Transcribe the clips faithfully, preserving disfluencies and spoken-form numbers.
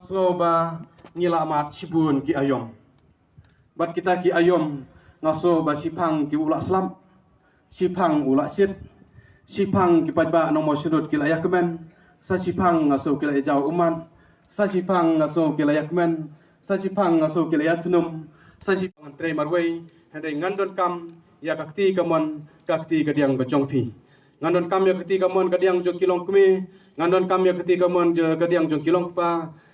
Sngew ba ngi la mad shibun ki aïom. Bad kita ki aïom nga sngew ba shiphang ki u la slap, shiphang u la shit, shiphang ki paidbah nong Mawshynrut ki la ïakmen, sa shiphang nga sngew ki la ïajaw ummat, sa shiphang nga sngew ki la ïakmen, sa shiphang nga sngew ki la ïathnum, sa shiphang ngan trei marwei, hynrei ngan donkam ïa ka kti kamon ka kti kadiang ka jong phi. Ngan donkam ïa ka kti kamon kadiang jong ki longkmie, ngan donkam ïa ka kti kamon ja-, kadiang jong ki longkpa,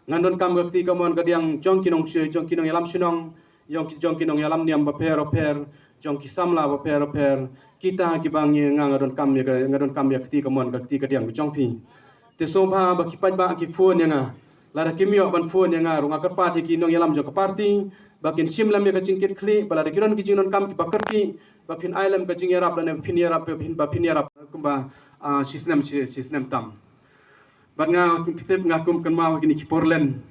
ngan donkam ïa ka kti kamon kadiang jong ki nong shi-, jong ki nongïalam shnong, jong ki, jong ki nongïalam niam bapher bapher, jong ki samla bapher bapher, kita kiba ngi, nga, nga donkam ïa ka, nga donkam ïa ka kti kamon ka kti kadiang ka jong phi. Te sngewbha ba ki paidbah ki phone ïa nga. Lada kim ïoh ban phone ïa nga ruh nga kyrpad ïa ki nongïalam jong ka party ba kin shim lem ïa ka jingkitkhlieh, ba lada ki don ki jingdonkam kiba kyrkieh, ba phin ai lem ka jingïarap lane ba phin ïarap, ba phin, ba phin ïarap kumba, ah, shi snem, shi, shi snem tam. Bad nga kum phi tip, nga kum kynmaw kine ki por len.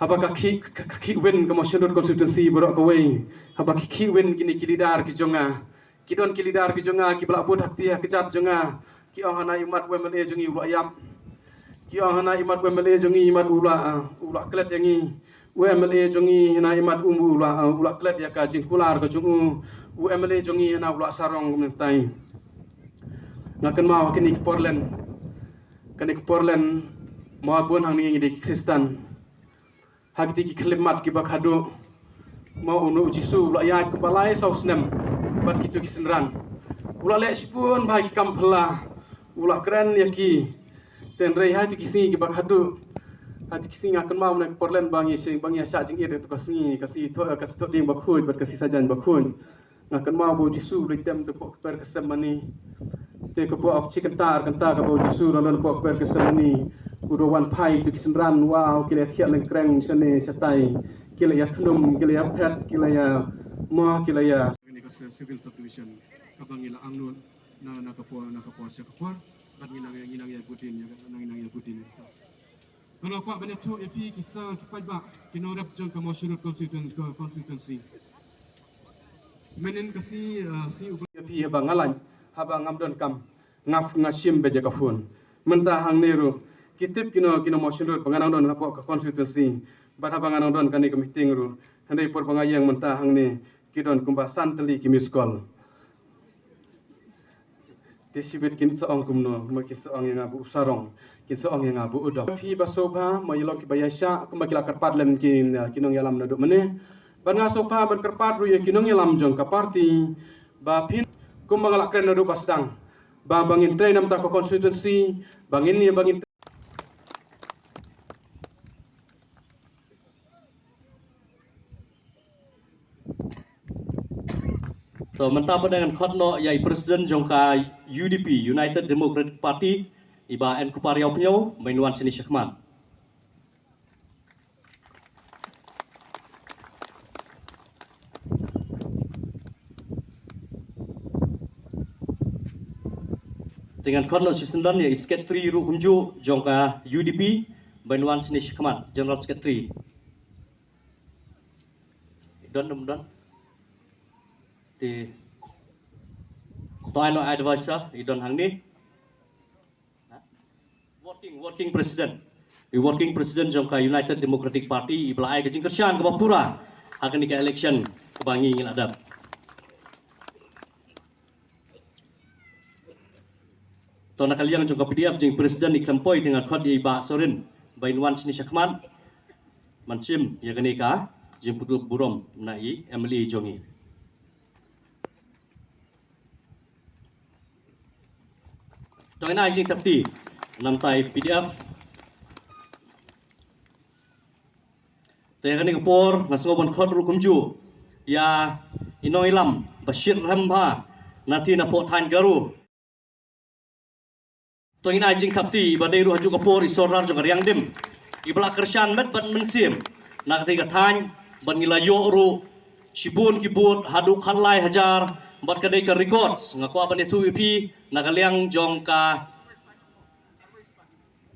Haba ka khih, ka, ka khih win ka Mawshynrut constituency baroh kawei. Haba ki khih win kine ki leader ki jong nga. Ki don ki leader ki jong nga kiba la bud ha kti ha kjat jong nga. Ki ong hana imat u MLA jong ngi u la ïap. Ki ong hana imat u MLA jong ngi imat u la, u la klet ïa ngi. U MLA jong ngi hana imat u, u la, u la klet ïa ka jingkular ka jong u. U MLA jong ngi hana u la sarong kumne tai. Nga kynmaw kine ki por len. Kane ki por len, mo bun hangne ngi dei ki Khristan. Ha kiti ki khyllipmat kiba khadduh. Mo u Jisu u la ïaid kumba lai saw snem bad kito ki synran. U la leh shibun bha ki kam phylla. U la kren ïa ki. Te hynrei ha kito ki sngi kiba khadduh. Ha kito ki sngi nga kynmaw ne ki por len ba ngi shah, ba ngi shah jingïeit ha kato ka sngi, ka sngi Thoh, ka sngi Thohdieng Bakhuid bad ka sngi Saitjaiñ Bakhuid. Nga kynmaw ba u Jisu u dei tem te hapoh kper ka sem mane. Te ka hapoh shi kynta ar kynta kaba u Jisu u don hapoh kper ka sem mane. U da wan phai ïa kito ki synran, wow, ki la ïathiah lyngkreng shane shatai. Ki la ïathnum, ki la ïaphet, ki la ïa, mo, ki la ïa. Kane ka civil subdivision kaba ngi la angnud na, na ka por, na ka por sha ka por. Bad ngi nang, ngi nang ïa bud dien, ngi nang, ngi nang ïa bud dien. Nga kwah ban ïathuh ïa phi ki sa ki paidbah ki nongrep jong ka Mawshynrut constituen-, constituency. Mynnin ka sngi, uh, sngi u ïa phi haba nga lait, haba ngam donkam, nga, nga shim beit ïa ka phone. Mynta hangne ruh ki tip ki nong, ki nong Mawshynrut ba nga nang don hapoh ka constituency. Bad haba nga nang don kane ka meeting ruh, hynrei por ba nga ïeng mynta hangne ki don kumba san tylli ki miss call. Te shibit kin sa ong kumno, kumba kin sa ong ïa nga ba u sarong, kin sa ong ïa nga ba u dom. Phi ba sngewbha, mo ïa long kiba ïaishah, kumba ki la kyrpad lem ki, ki nongïalam naduh mynne. Bad nga sngewbha ban kyrpad ruh ïa ki nongïalam jong ka party, ba phin, kumba nga la kren naduh ba sdang, ba, ba ngin trei namar ka constituency, ba ngin ïa, ba ngin To mynta pat ngan khot noh ïa i President jong ka U D P, United Democratic Party, i Bah N Kupar Ïawphniaw, ban wan shane shakhmat. Te ngan khot noh shisyndon ïa i Secretary ruh kumjuh jong ka U D P, ban wan shane shakhmat, General Secretary. I don, um don. Te to ai noh advisor, i don hangne. Working, working president. I working president jong ka United Democratic Party, i ba la ai ka jingkyrshan kaba pura ha kane ka election kaba ngi ngi la dep. To na ka liang jong ka P D F jong i President i khlem poi, te nga khot ïa i Bah Sorin ban wan shane shakhmat ban shim ïa kane ka jingpynkup burom na i M L A jong i. To ngin ai jingthap kti namar i P D F. Te kane ka por nga sngew ban khot ruh kumjuh ïa i nongïalam ba shit rhem bha na ti na poh thaiñ Garo. To ngin ai jingthap kti i ba dei ruh ha juh ka por i Sordar jong ka Riang Dim, i ba la kyrshan met bad mynsiem na kata ka thaiñ, bad ngi la ïoh ruh shibun ki vote haduh khatlai hajar, bad ka dei ka records. Nga kwah ban ïathuh ïa phi na ka liang jong ka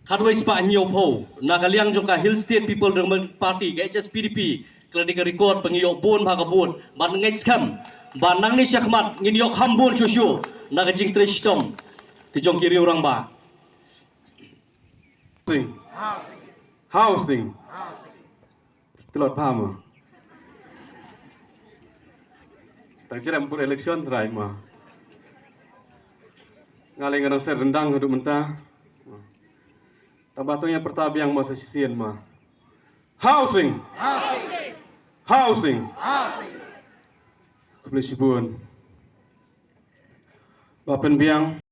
khatwei spah hynñiewphew, na ka liang jong ka Hill State People Democratic Party, ka H S P D P, ka la dei ka record ba ngi ïoh bun bha ka vote, bad nga ngeit skhem ba nangne shakhmat ngin ïoh kham bun shuh shuh na ka jingtrei shitom ka jong ki riew rangbah. Sing. Housing. Tlot pha ma. Tang jrem pur election trai ma. Nga leng nga dang ser rendang haduh mynta. Tang ba tang ïa pyrta biang ma sa shisien ma. Housing. Housing. Khublei shibun. Ba pynbiang.